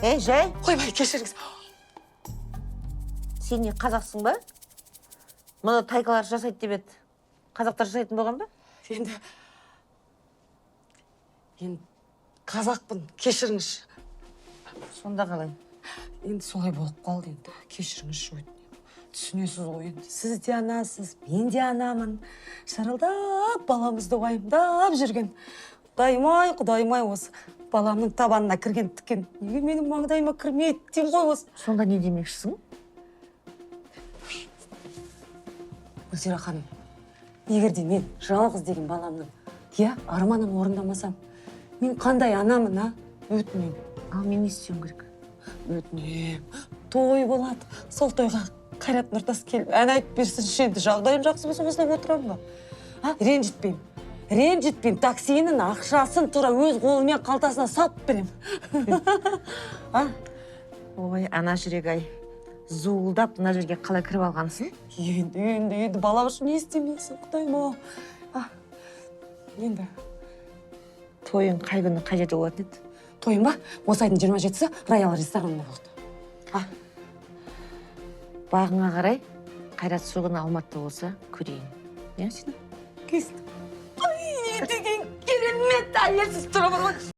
Ей, жай. Ойбай, кешіріңіз. Сен не, қазақсың ба? Мұны тайкалар жасайды деп еді, қазақтар жасайтын болған ба? Енді қазақпын, кешіріңізші. Сонда қалай? Енді солай болып қалды енді, кешіріңізші, өтінемін. Түсінесіз ғой енді, сіз де анасыз, мен де анамын. Шырылдап баламызды уайымдап жүрген. Құдайым ай, құдайым ай, осы баламның табанына кірген тікен неге менің маңдайыма кірмейді деймін ғой осы. Сонда не демекшісің? Гүлзира ханым, егер де мен жалғыз деген баламның, иә, арманын орындамасам, мен қандай анамын, а? Өтінемін. Ал мен не істеуім керек? Өтінемін, той болады, сол тойға Қайрат Нұртас келіп ән айтып берсінші. Енді жағдайым жақсы болса, осылай отырамын ба, а? Ренжітпеймін, ренжітпеймін. Таксиінің ақшасын тура өз қолыммен қалтасына салып беремін, а? Ой, ана жүрек ай, зуылдап мына жерге қалай кіріп алғансың? Енді балам үшін не істемейсің, құдайым ау, а? Енді Тойың қай күні, қай жерде болатын еді? Тойым ба? Осы айдың 27-сі, Роял ресторанында болды, а? Бағыңа қарай, Қайрат сол күні Алматыда болса, көрейін, иә, сені. Кестім. Ай, деген керемет әйелсіз тұра бар ғой.